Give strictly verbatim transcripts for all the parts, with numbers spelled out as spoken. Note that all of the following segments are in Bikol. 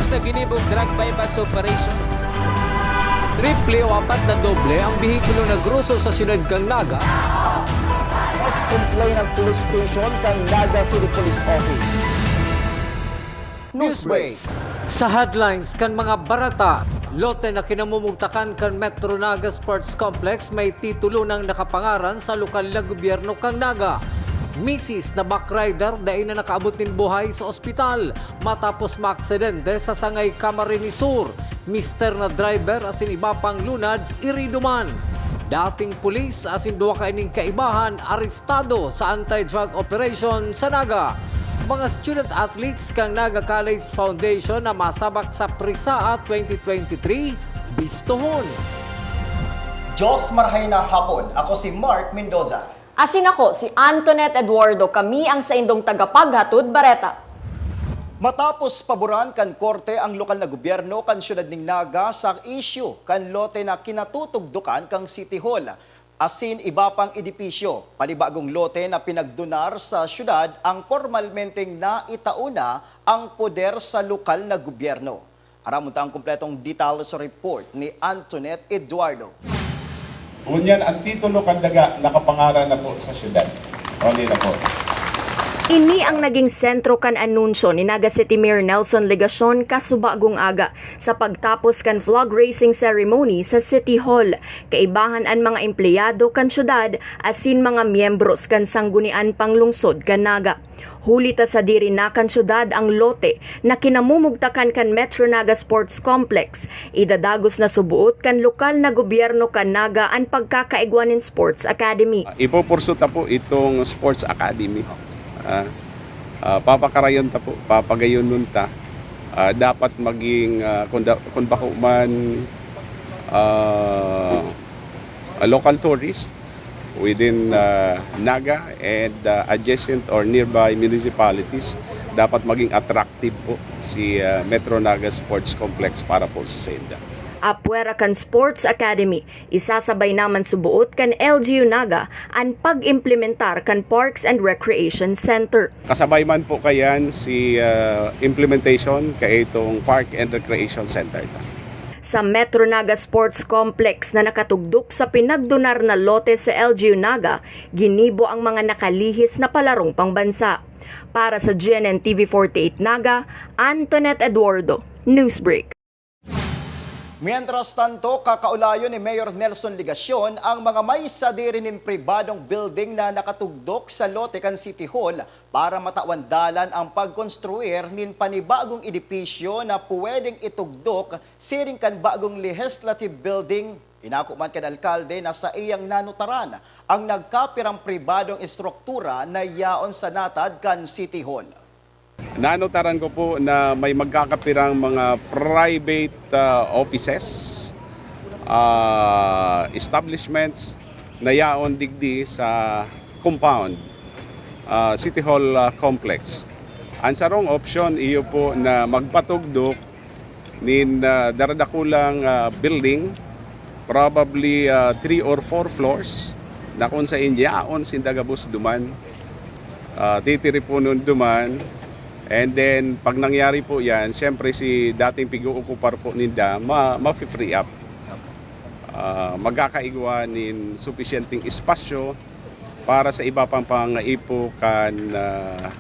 Sa ginibong drug buy-bust operation. Triple o apat na doble ang behikulo na groso sa siyudad kan Naga. Mas complain ang police station kan Naga City Police Office. Newsbreak. Sa headlines kan mga bareta, lote na kinamumugtakan kan Metro Naga Sports Complex may titulo nang nakapangaran sa lokal na gobyerno kan Naga. Misis na backrider dai na nakaabot nin buhay sa ospital matapos maaksidente sa Sangay, Camarines Sur. Mister na driver asin iba pang lunad irido man. Dating pulis asin duwa kaining kaibahan arestado sa anti-drug operation sa Naga. Mga student athletes kan Naga College Foundation na masabak sa PRISAA twenty twenty-three, bistohon. Diyos marahay na hapon. Ako si Mark Mendoza. Asin ako, si Antoinette Eduardo, kami ang saindong tagapaghatod bareta. Matapos paboran kan korte ang lokal na gobyerno kan siyudad ning Naga sa isyu kan lote na kinatutugdokan kan City Hall asin iba pang edipisyo, panibagong lote na pinagdonar sa siyudad ang pormalmenteng naitao na ang poder sa lokal na gobyerno. Aramon ta ang kompletong detalye sa report ni Antoinette Eduardo. Ngunyan, ang titulo kan daga nakapangaran na po sa syudad. Only na po. Ini ang naging sentro kan anunsyo ni Naga City Mayor Nelson Legacion kasubagong aga sa pagtapos kan flag raising ceremony sa City Hall. Kaibahan an mga empleyado kan syudad asin mga miyembros kan Sanggunian Panglungsod kan Naga. Huli ta sadiri na kan syudad ang lote na kinamumugtakan kan Metro Naga Sports Complex, idadagos na suboot kan lokal na gobyerno kan Naga an pagkakaigwa nin Sports Academy. Ipupurso ta po itong Sports Academy. Ah, ah, papakarayon ta po, papagayonon ta. Ah, dapat maging, ah, kung, da, kung bako man ah, a local tourist within ah, Naga and ah, adjacent or nearby municipalities, dapat maging attractive po si ah, Metro Naga Sports Complex para po sa senda. Apwera kan Sports Academy, isasabay naman suboot kan L G U Naga an pag-implementar kan Parks and Recreation Center. Kasabay man po kayan si ah, implementation kaitong Park and Recreation Center ta. Sa Metro Naga Sports Complex na nakatugdok sa pinagdonar na lote sa L G U Naga, ginibo ang mga nakalihis na palarong pangbansa. Para sa G N N T V forty-eight Naga, Antoinette Eduardo, Newsbreak. Mientras tanto, kakaulayon ni Mayor Nelson Legacion ang mga may sadiri nin pribadong building na nakatugdok sa lote kan City Hall para matawan dalan ang pagkonstruir nin panibagong edipisyo na pwedeng itugdok siring kan bagong Legislative Building. Inako man kan alkalde na saiyang nanotaran ang nagkapirang pribadong estruktura na yaon sa natad kan City Hall. Nanotaran ko po na may magkakapirang mga private ah, offices, ah, establishments na yaon digdi sa compound, ah, City Hall ah, complex. Ang sarong option iyo po na magpatugdok nin ah, daradakulang ah, building, probably ah, three or four floors, na kung sain yaon sinda gabos duman, ah, titiriponon duman. And then, pag nangyari po yan, siyempre si dating pig-uukupar po ninda, ma, ma-free up. Ah, magkakaigwa nin supisyenteng espasyo para sa iba pang pangangaipo kan ah,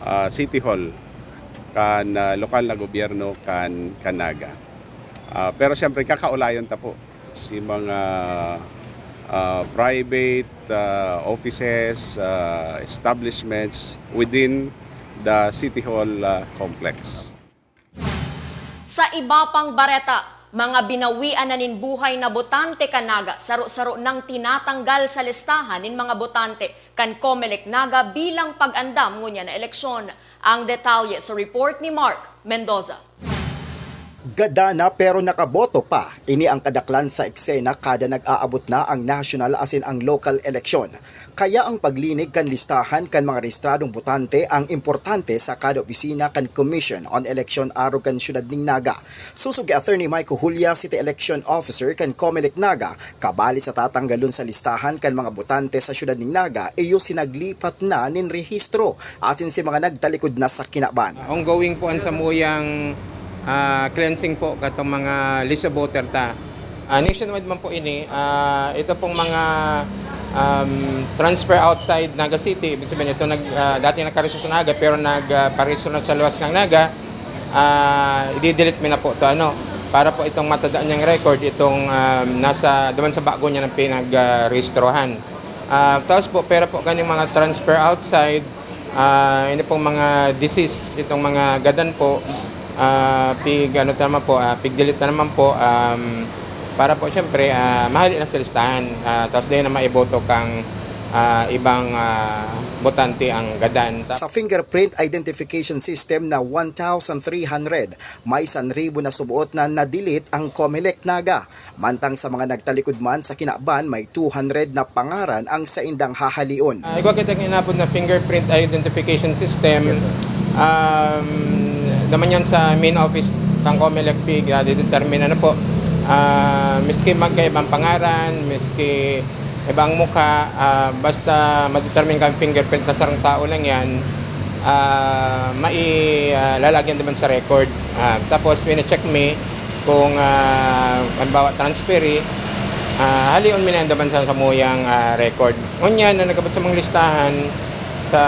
ah, City Hall, kan ah, lokal na gobyerno, kan, kan Naga. Ah, pero siyempre, kakaulayon ta po si mga ah, private ah, offices, ah, establishments within the City Hall ah, complex. Sa iba pang bareta, mga binawian na nin buhay na botante kan Naga, saro-saro nang tinatanggal sa listahan nin mga botante kan Comelec Naga bilang pag-andam ngunyan na eleksyon. Ang detalye sa report ni Mark Mendoza. Gada na pero nakaboto pa, ini ang kadaklan sa eksena kada nag-aabot na ang national asin ang local eleksyon. Kaya ang paglinig kan listahan kan mga rehistradong botante ang importante sa kada opisina kan Commission on Election arog kan siyudad nin Naga. Susog ki Attorney Mike Julia, City Election Officer kan Comelec Naga, kabali sa tatanggalon sa listahan kan mga botante sa siyudad nin Naga, iyo si naglipat na nin rehistro asin si mga nagtalikod na sa kinaban. Ongoing po ang samuyang Ah, cleansing po katong mga list of voter ta. Ah, nationwide man po ini, ah, ito pong mga, um, transfer outside Naga City, ibig sabihin ito nag-, ah, dati nagkarehisto sa Naga pero nag, ah, parehistro na sa luwas ng Naga, ah, i-delete mi na po to, ano, para po itong matandaan niyang record, itong, um, nasa, duman sa bago niya ng pinag, ah, rehistrohan. Ah, tapos po, pera po kaning mga transfer outside, ah, ini pong mga disease, itong mga gadan po, ah, pig-, ano ta naman po, ah, pig-delete na naman po, um, para po siyempre, ah, mahali na sa listahan. Ah, tapos dahil na maiboto kang, ah, ibang, ah, botante ang gadan. Ta- Sa fingerprint identification system na one thousand three hundred, may sanribo na subuot na na-delete ang Comelec Naga. Mantang sa mga nagtalikod man sa kinaban, may two hundred na pangaran ang saindang hahalion. Ah, igwa kita ang inabot na fingerprint identification system. Yes, sir. Um, naman yan sa main office ng Comelec Pig, ah, didetermine ano po. Ah, miski magkaibang pangaran, miski ibang mukha, ah, basta ma-determine ka ang fingerprint ng sarong tao lang yan, ah, mai-, ah, lalagyan naman sa record. Ah, tapos, wina-check mi kung, ah, halimbawa, transferee, ah, halion mi na yan naman sa samuyang, ah, record. Ngunyan, na nagabot sa mga listahan sa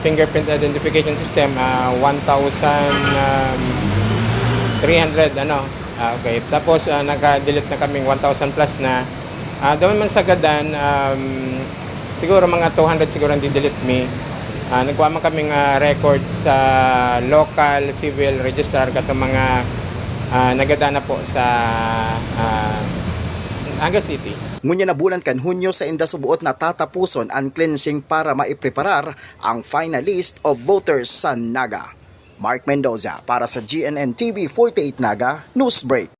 fingerprint identification system, ah, one thousand, um, three hundred, ano. Ah, okay. Tapos, ah, naka-delete na kaming one thousand plus na. Ah, doon man sa gadan, um, siguro mga two hundred siguro ang didelete mi. Ah, nagkuha man kaming, ah, record sa local civil registrar katong mga, ah, nagada na po sa, ah, Naga City. Ngunyan na bulan kan Hunyo, sainda subuot na tatapuson an cleansing para maipreparar ang final list of voters sa Naga. Mark Mendoza para sa G N N T V forty-eight Naga Newsbreak.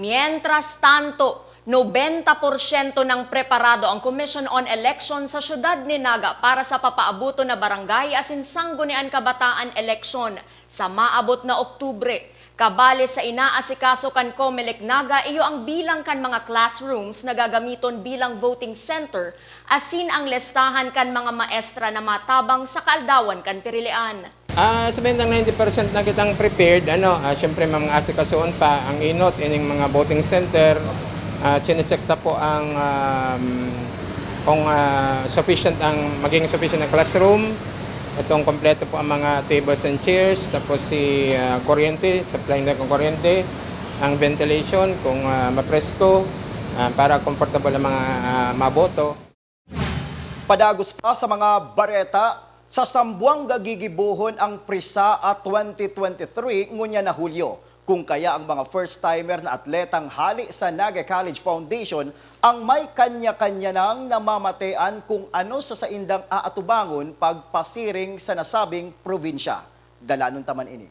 Mientras tanto, nobenta porsyento nang preparado ang Commission on Election sa siyudad ni Naga para sa papaaboton na barangay asin sanggunian kabataan eleksyon sa maabot na Oktubre. Kabali sa inaasikaso kan Comelec Naga, iyo ang bilang kan mga classrooms na gagamiton bilang voting center asin ang listahan kan mga maestra na matabang sa kaaldawan kan pirilian. Ah, sabihin tang ninety percent na kitang prepared, ano, ah, siyempre, mga asikasuon pa ang inot, ining mga voting center, ah, chine-check ta po ang, um, kung, ah, sufficient ang, maging sufficient na classroom, itong kompleto po ang mga tables and chairs, tapos si, ah, kuryente, supply na kung kuryente, ang ventilation, kung, ah, mapresko, ah, para comfortable ang mga, ah, maboto. Padagos pa sa mga bareta, sa Zamboanga gigibohon ang PRISAA twenty twenty-three ngunyan na Hulyo. Kung kaya ang mga first-timer na atletang hale sa Naga College Foundation ang may kanya-kanya nang namamatean kung ano sa saindang aatubangon pagpasiring sa nasabing probinsya. Dalanon ta man ini.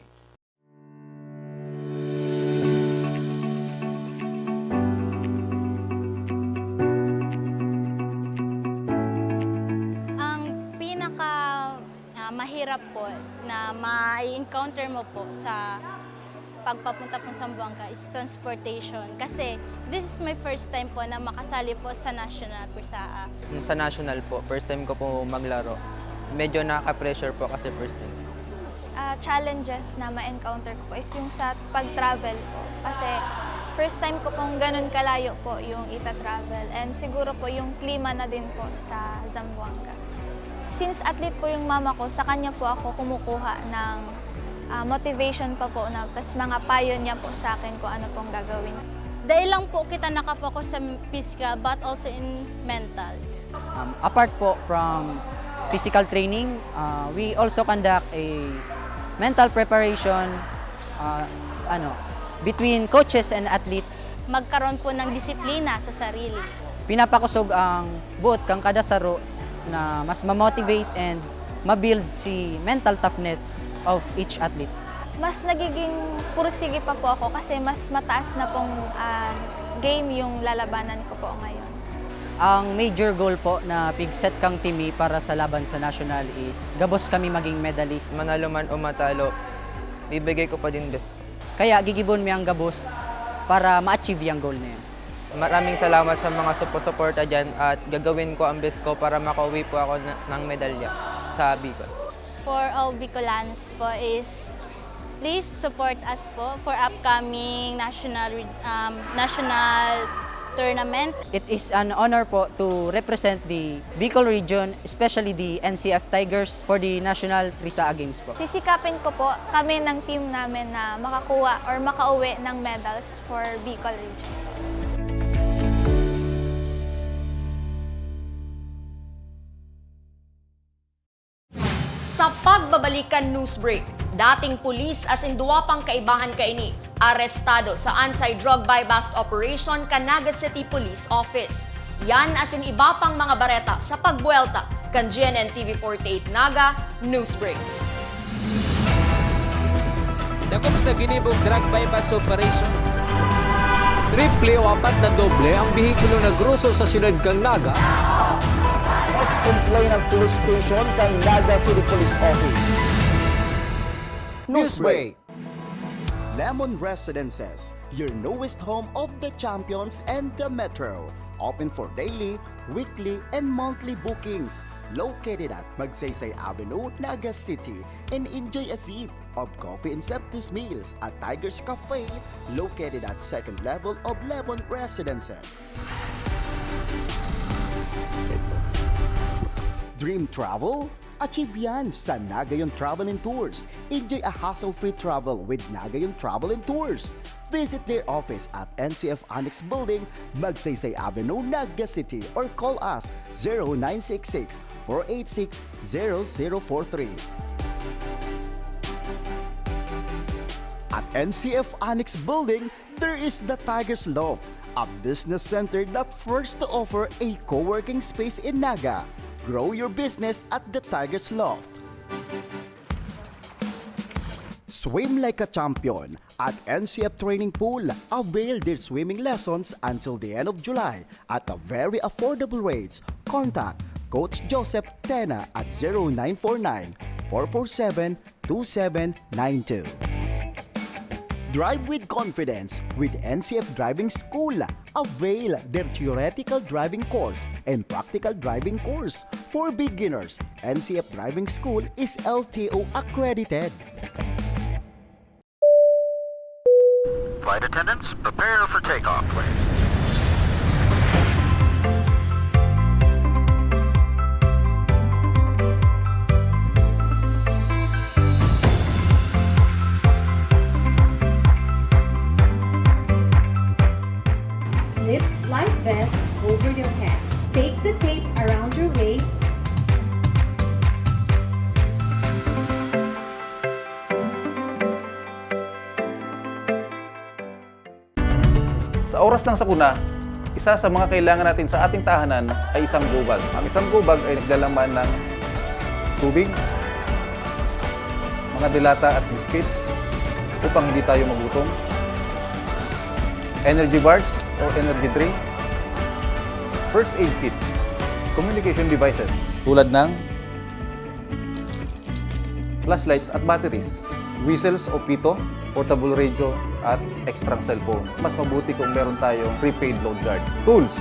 Ang pinaka, ah, mahirap po na ma-encounter mo po sa pagpapunta po sa Zamboanga is transportation. Kasi this is my first time po na makasali po sa national PRISAA. Sa national po, first time ko po maglaro. Medyo nakaka-pressure po kasi first time. Ah, challenges na ma-encounter ko po is yung sa pag-travel po. Kasi first time ko pong ganun kalayo po yung ita-travel. And siguro po yung klima na din po sa Zamboanga. Since athlete po yung mama ko, sa kanya po ako kumukuha ng, ah, motivation pa po na, tas mga payo niya po sa akin kung ano pong gagawin. Dahil lang po kita nakapokus sa physical but also in mental. Um, apart po from physical training, uh, we also conduct a mental preparation, uh, ano, between coaches and athletes. Magkaroon po ng disiplina sa sarili. Pinapakusog ang buot kan kada saro na mas ma-motivate and ma-build si mental toughness of each athlete. Mas nagiging pursige pa po ako kasi mas mataas na pong, ah, game yung lalabanan ko po ngayon. Ang major goal po na pig-set kang team para sa laban sa national is gabos kami maging medalist. Manalo man o matalo, bibigay ko pa din best ko. Kaya gigibon mi ang gabos para ma-achieve yang goal na yun. Maraming salamat sa mga supo-suporta dyan at gagawin ko ang best ko para makauwi po ako na, ng medalya sa Bicol. For all Bicolans po is Please support us po for upcoming national re-, um, national tournament. It is an honor po to represent the Bicol region, especially the N C F Tigers, for the National Risaa Games po. Sisikapin ko po kami ng team namin na makakuha or makauwi ng medals for Bicol region. Sa pagbabalik kan news break, dating pulis asin duwa pang kaibahan kaini arestado sa anti-drug buy-bust operation kan Naga City Police Office. Yan asin iba pang mga bareta sa pagbuwelta kan G N N T V forty-eight Naga News Break. Dakop sa ginibong drug buy-bust operation. Triple o apat na doble ang behikulo na groso sa siyudad kan Naga. Mas kumplay ng police station kan Naga City Police Office. Newsbreak. Lemon Residences, your newest home of the champions and the metro. Open for daily, weekly, and monthly bookings. Located at Magsaysay Avenue, Naga City, and enjoy a sip of coffee and sumptuous meals at Tiger's Cafe, located at second level of Lemon Residences. Dream travel? Achieve yan sa Nagayon Travel and Tours. Enjoy a hassle-free travel with Nagayon Travel and Tours. Visit their office at N C F Annex Building, Magsaysay Avenue, Naga City, or call us zero nine six six, four eight six, zero zero four three. At N C F Annex Building, there is the Tiger's Loft, a business center that first to offer a co-working space in Naga. Grow your business at the Tiger's Loft. Swim like a champion at N C F Training Pool. Avail their swimming lessons until the end of July at a very affordable rates. Contact Coach Joseph Tena at zero nine four nine, four four seven, two seven nine two. Drive with confidence with N C F Driving School. Avail their theoretical driving course and practical driving course. For beginners, N C F Driving School is L T O accredited. Flight attendants, prepare for takeoff, please. Slip life vest over your head. Take the tape around your waist. Sa oras ng sakuna, isa sa mga kailangan natin sa ating tahanan ay isang gubag. Ang isang gubag ay naglalaman ng tubig, mga delata at biscuits upang hindi tayo magutom, energy bars or energy drink, first aid kit, communication devices tulad ng flashlights at batteries, whistles o pito, portable radio, at extrang cellphone. Mas mabuti kung meron tayong prepaid load guard. Tools,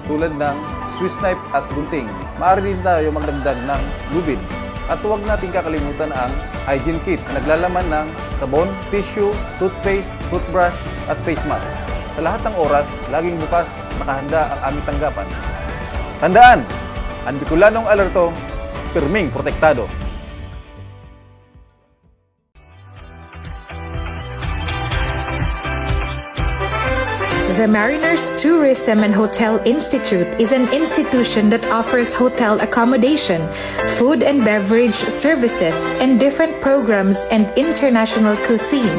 tulad ng Swiss knife at gunting. Maaari din tayo magdagdag ng lubid. At huwag nating kakalimutan ang hygiene kit na naglalaman ng sabon, tissue, toothpaste, toothbrush, at face mask. Sa lahat ng oras, laging bukas, nakahanda ang aming tanggapan. Tandaan, ang Bicolanong alerto, pirming protektado. The Mariners Tourism and Hotel Institute is an institution that offers hotel accommodation, food and beverage services, and different programs and international cuisine.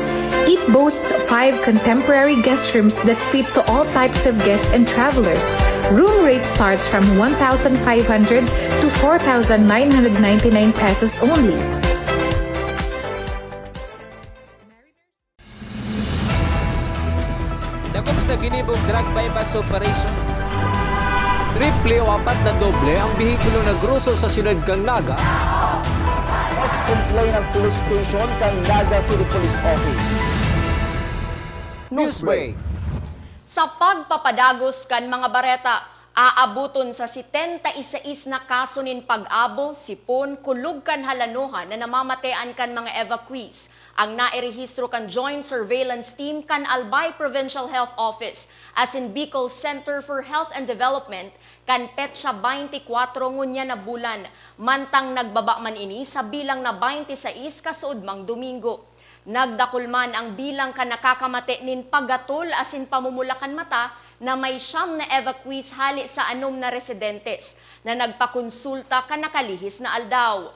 It boasts five contemporary guest rooms that fit to all types of guests and travelers. Room rate starts from one thousand five hundred to four thousand nine hundred ninety-nine pesos only. Dakop sa ginibong drug buy-bust operation. Triple o apat na doble ang behikulo na groso sa siyudad kan Naga. Mas kumplay ng police station kan Naga City Police Office. Newsbreak. Sa pagpapadagos kan mga bareta, aaboton sa setenta y seis na kaso nin pag-abo, sipon, kulog kan halanohan na namamatean kan mga evacuees. Ang nairehistro kan Joint Surveillance Team kan Albay Provincial Health Office asin Bicol Center for Health and Development kan petsa baynte kwatro ngunyan na bulan, mantang nagbaba man ini sa bilang na baynte sais kasuodmang Domingo. Nagdakul man ang bilang kan nakakamate nin paggatol asin pamumula kan mata na may siyam na evacuees hale sa anom na residentes na nagpakonsulta kan nakalihis na aldaw.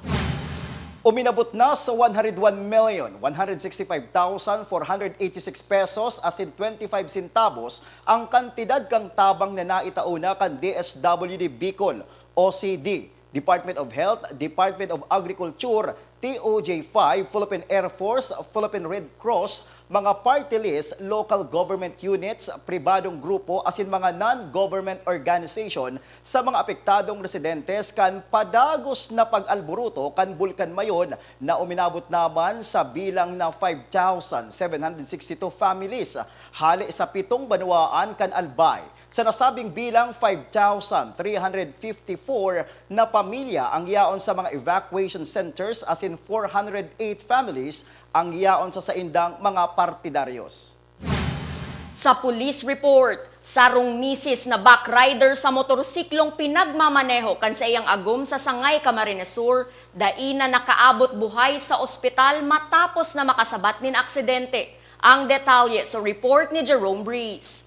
Uminabot na sa one hundred one million one hundred sixty-five thousand four hundred eighty-six pesos asin twenty-five centavos ang kantidad kan tabang na naitao na kan D S W D Bicol, O C D, Department of Health, Department of Agriculture, T O J five, Philippine Air Force, Philippine Red Cross, mga party list, local government units, pribadong grupo asin mga non-government organization sa mga apektadong residentes kan padagos na pag-alboroto kan Bulkan Mayon na uminabot naman sa bilang na five thousand seven hundred sixty-two families hale sa pitong banwaan kan Albay. Sa nasabing bilang, five thousand three hundred fifty-four na pamilya ang yaon sa mga evacuation centers asin four hundred eight families ang yaon sa saindang mga partidaryos. Sa police report, sarong misis na backrider sa motorsiklong pinagmamaneho kan saiyang agom sa Sangay, Camarines Sur, dai na nakaabot buhay sa ospital matapos na makasabat nin aksidente. Ang detalye sa report ni Jerome Breeze.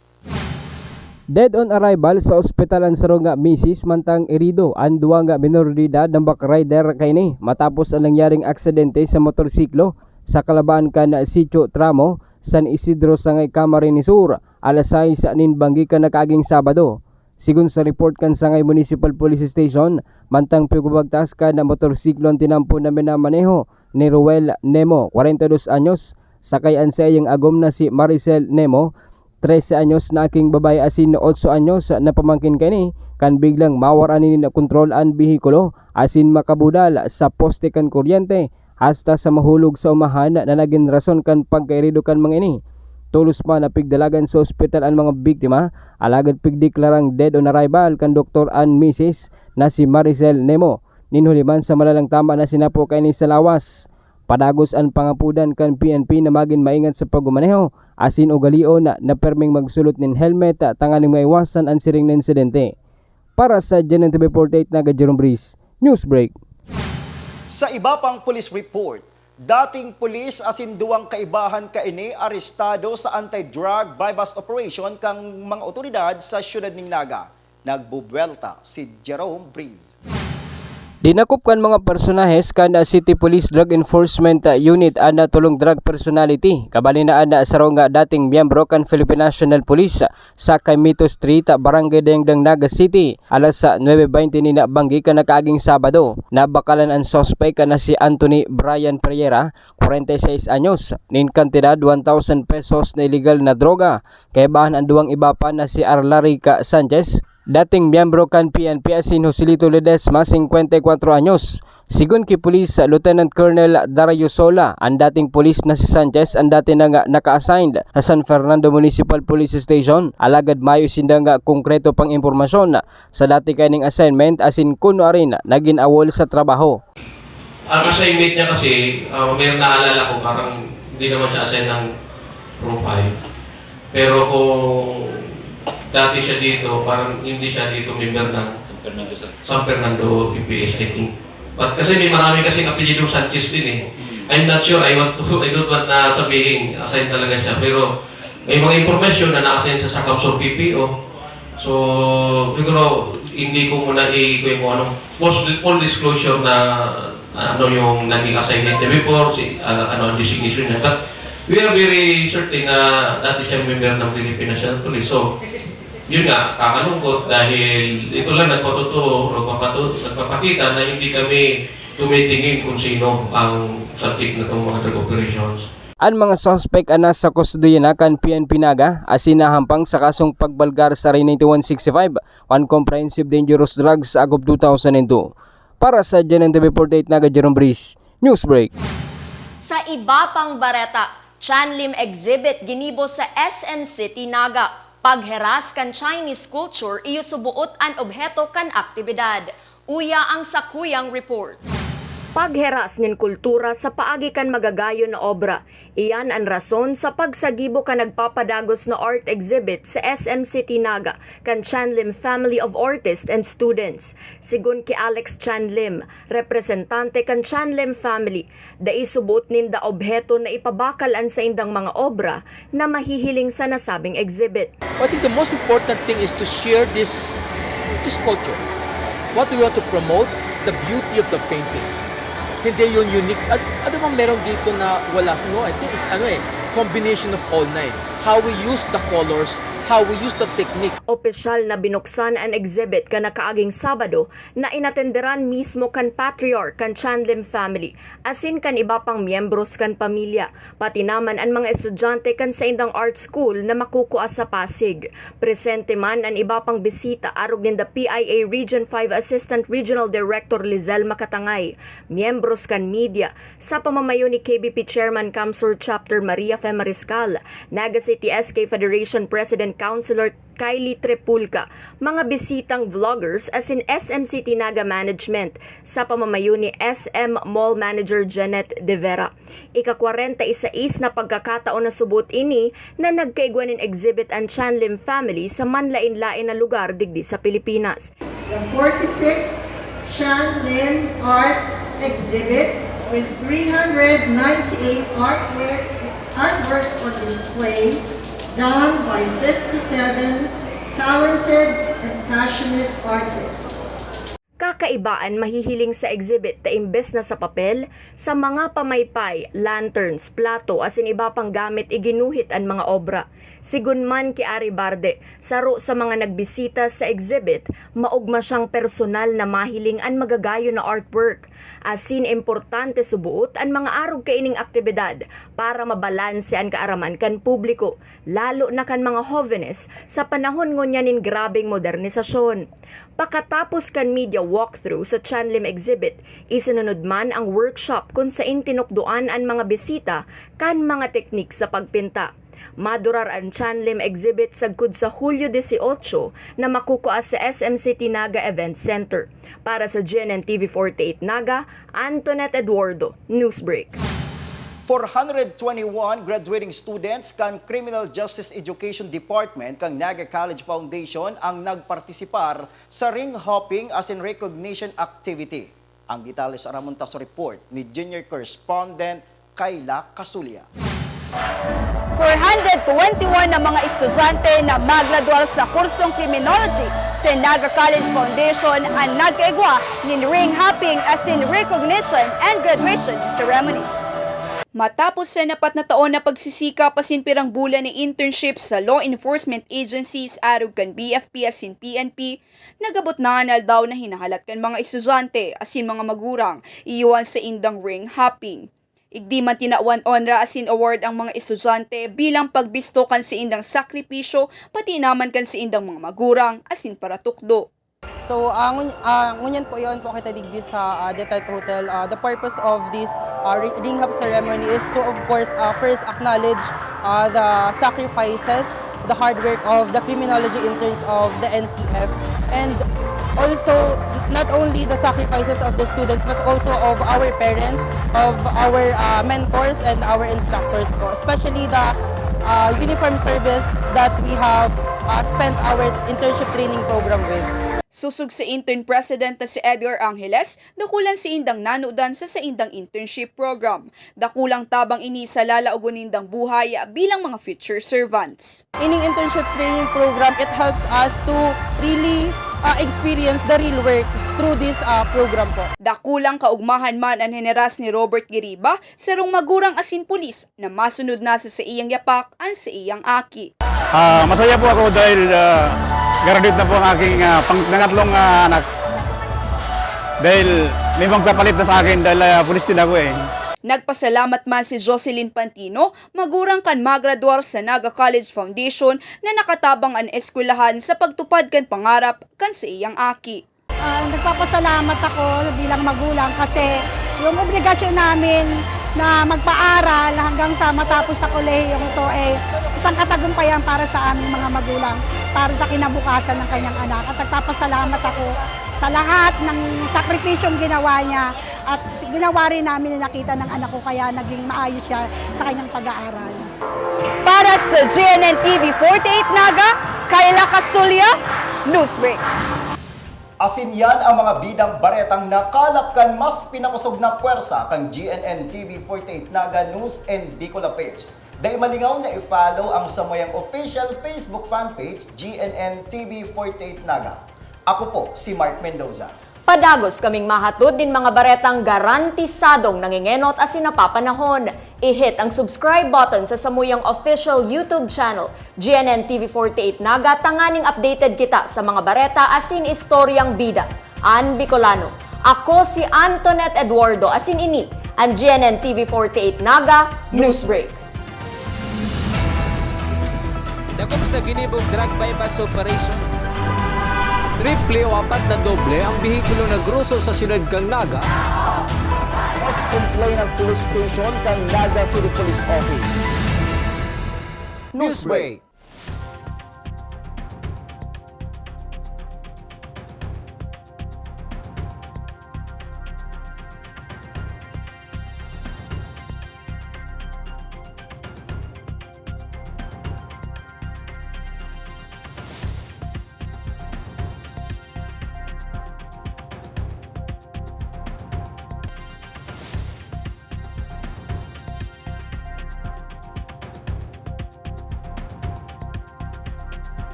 Dead on arrival sa ospital an saro nga misis, mantang irido an duwa nga minor de edad na backrider kaini matapos an nangyaring aksidente sa motorsiklo sa kalabaan kan Sitio Tramo, San Isidro, Sangay, Camarines Sur, alas sais nin banggi kan nakaaging Sabado. Sigon sa report kan Sangay Municipal Police Station, mantang pigubagtas kan motorsiklo an tinampo na minamaneho ni Ruel Nemo, kwarenta y dos anyos, sakay an saiyang agom na si Maricel Nemo, trese anyos na aking babae asin otso anyos na pamangkin kaini, kan biglang mawar-an nin kontrol an behikulo asin makabudal sa poste kan kuryente hasta sa mahulog sa umahan na nagin rason kan pagkairido kan mga ini. Tolos man na pigdalagan sa ospital an mga biktima, alagad pigdeklarang dead on arrival kan doktor an misis na si Maricel Nemo. Nin huli man sa malalang tama na sinapo kaini sa lawas. Padagos an pangapodan kan P N P na magin maingat sa pagmamaneho asin ugalion na, na perming magsulot nin helmet tanganing maiwasan an siring na insidente. Para sa G N N T V forty-eight Naga, Jerome Breeze, Newsbreak. Sa iba pang police report, dating pulis asin duwang kaibahan kaini arestado sa anti-drug buy-bust operation kan mga otoridad sa siyudad nin Naga. Nagbubuwelta si Jerome Breeze. Dinakop kan mga personahes kan City Police Drug Enforcement Unit an tulong drug personality, kabalin na an saro nga dating miyembro kan Philippine National Police sa Caimito Street, Barangay Dayangdang, Naga City, alas nuebe baynte nin banggi kan nakaaging Sabado. Nabakalan an suspek na si Anthony Brian Pereira, kwarenta y seis anyos, nin kantidad one thousand pesos na iligal na droga. Kaibahan an duwang iba pa na si Arlarica Sanchez, dating miyembro kan P N P, asin Joselito Ledesma, singkwenta y kwatro anyos. Sigon ki Pulis Lieutenant Colonel Dario Sola, an dating pulis na si Sanchez an dati nang naka-assigned sa San Fernando Municipal Police Station, alagad mayo sindang konkreto pang impormasyon sa dati kaining assignment asin kun nuarin nagin awol sa trabaho. Ang assignment niya kasi, ah, may naalala ko, parang hindi naman siya assign ng profile. Pero kung dati siya dito, parang hindi siya dito member ng San Fernando, sir. San Fernando P P S, I think. But kasi may marami kasing apelyido Sanchez din eh. I'm not sure, I want to, I don't want na sabihin assign talaga siya. Pero may mga impormasyon na na-assign siya sa Kamsur P P O. So, siguro, hindi ko muna i-, kung ano. Full, full disclosure na, na ano yung naging assignment niya before, si, ano, ano ang designation niya. But we are very certain na dati siyang member ng Philippine National Police. So, yun nga, kakalungkot dahil ito lang nagpatutuo, nagpapatu-, nagpapakita na hindi kami tumitingin kung sino ang subject na itong mga drug operations. An mga suspek an nasa kustodiya na kan P N P Naga asin nahampang sa kasong pagbalgar sa R ninety-one sixty-five o an Comprehensive Dangerous Drugs sa Agob two thousand and two. Para sa G N N T V forty-eight Naga, Jerome Breeze, Newsbreak. Sa iba pang bareta, Chanlim exhibit ginibo sa S M City Naga. Pagheras kan Chinese culture, iyo suboot an obheto kan aktibidad. Uya ang sakuyang report. Pagheras nin kultura sa paagi kan magagayon na obra, iyan an rason sa pagsagibo kan nagpapadagos na art exhibit sa S M City Naga kan Chan Lim Family of Artists and Students. Sigon ki Alex Chan Lim, representante kan Chan Lim Family, dai suboot ninda obheto na ipabakal an saindang mga obra na mahihiling sa nasabing exhibit. I think the most important thing is to share this this culture. What we want to promote, the beauty of the painting. Hindi yung unique. At ano bang meron dito na wala? No, I think it's ano eh, combination of all na eh. How we use the colors, how we use the technique. Opisyal na binuksan an exhibit kan nakaaging Sabado na inatenderan mismo kan patriarch kan Chan Lim family asin kan iba pang miyembros kan pamilya, pati naman an mga estudyante kan saindang art school na makukua sa Pasig. Presente man an iba pang bisita arog ninda P I A Region five Assistant Regional Director Lizel Makatangay, miyembros kan media, sa pamamayo ni K B P Chairman CamSur Chapter Maria Fe Mariscal, Naga City S K Federation President Councilor Kylie Trepulca, mga bisitang vloggers asin S M City Naga Management sa pamamayo ni S M Mall Manager Janet De Vera. Ika-kwarenta y sais na pagkakataon na suboot ini na nagkaigwa nin exhibit an Chan Lim family sa manlaen-laen na lugar digdi sa Pilipinas. The forty-sixth Chan Lim Art Exhibit with three hundred ninety-eight artwork, artworks on display done by fifty-seven talented and passionate artists. Kakaiba an mahihiling sa exhibit ta imbes na sa papel, sa mga pamaypay, lanterns, plato asin iba pang gamit iginuhit an mga obra. Sigon man ki Ari Barde, saro sa mga nagbisita sa exhibit, maogma siyang personal na mahiling an magagayon na artwork. Asin importante suboot an mga arog kaining aktibidad para mabalanse an kaaraman kan publiko, lalo na kan mga hovenes sa panahon ngunyan nin grabeng modernisasyon. Pakatapos kan media walkthrough sa Chan Lim exhibit, isinunod man ang workshop kun sain tinukdoan an mga bisita kan mga teknik sa pagpinta. Madurar an Chan Lim exhibit sagkod sa Hulyo dieciocho na makukua sa S M City Naga Event Center. Para sa G N N T V forty-eight Naga, Antoinette Eduardo, Newsbreak. Four hundred twenty-one graduating students kan Criminal Justice Education Department kan Naga College Foundation ang nagpartisipar sa ring hopping asin recognition activity. Ang detalye sa Ramon Taso Report ni Junior Correspondent Kayla Casulia. Four hundred twenty-one na mga estudyante na magradwal sa kursong Criminology sa Naga College Foundation an nagkaigwa nin ring hopping asin recognition and graduation ceremonies. Matapos an apat na taon na pagsisikap asin pirang bulan na internship sa law enforcement agencies arog kan B F P asin P N P, nag-abot na an aldaw na hinahalat kan mga estudyante asin mga magurang iyo an saindang ring hopping. Igdi man tinawan onra asin award ang mga estudyante bilang pagbisto kan saindang sakripisyo pati naman kan saindang mga magurang asin paratukdo. So, ah, ngun- ah, ngunyan po yon po kita digdi sa ah, Detente Hotel. Ah, the purpose of this ah, ri- ring hop ceremony is to, of course, ah, first acknowledge ah, the sacrifices, the hard work of the criminology interns of the N C F. And also, not only the sacrifices of the students, but also of our parents, of our ah, mentors, and our instructors po. Especially the ah, uniform service that we have ah, spent our internship training program with. Sosog sa intern president na si Edgar Angeles, dakulan saindang nanudan sa saindang internship program. Dakulang tabang ini sa lalaogon nindang buhay bilang mga future servants. Ining internship training program, it helps us to really ah, experience the real work through this ah, program po. Dakulang kaugmahan man an hineras ni Robert Giriba, sarong magurang asin pulis na masunod na sa saiyang yapak an saiyang aki. Ah, masaya po ako dahil ah, graduate na po ang aking ah, pang, nangatlong ah, anak. Dahil may magpapalit na sa akin dahil ah, pulis din ako eh. Nagpasalamat man si Jocelyn Pantino, magurang kan magradwar sa Naga College Foundation na nakatabang an eskwelahan sa pagtupad kan pangarap kan saiyang aki. Ah, nagpapasalamat ako bilang magulang kasi yung obligasyon namin na magpaaral hanggang sa matapos sa kolehiyong ito ay isang katagumpayan para sa aming mga magulang, para sa kinabukasan ng kanyang anak. At nagpapasalamat ako Sa lahat ng sakripisyong ginawa niya at ginawa rin namin na nakita ng anak ko, kaya naging maayos siya sa kanyang pag-aaral. Para sa G N N T V forty-eight Naga, Kayla Casulia, Newsbreak. Asin yan ang mga bidang baretang nakalap kan mas pinakosog na pwersa kan G N N T V forty-eight Naga News and Bicol Affairs. Dai malingaw na i-follow ang samuyang official Facebook fan page, G N N T V forty-eight Naga. Ako po si Mark Mendoza. Padagos kaming mahatod nin mga baretang garantisadong nangengenot asin napapanahon. I-hit ang subscribe button sa samuyang official YouTube channel, G N N T V forty-eight Naga, tanganing updated kita sa mga bareta asin istoryang bida. An Bicolano. Ako si Antoinette Eduardo, asin ini an G N N T V forty-eight Naga Newsbreak. Dakop sa ginibong drug buy-bust operation. Triple o apat na doble ang behikulo na groso sa siyudad kan Naga. Mas complain ang police station kan Naga City Police Office. Newsbreak.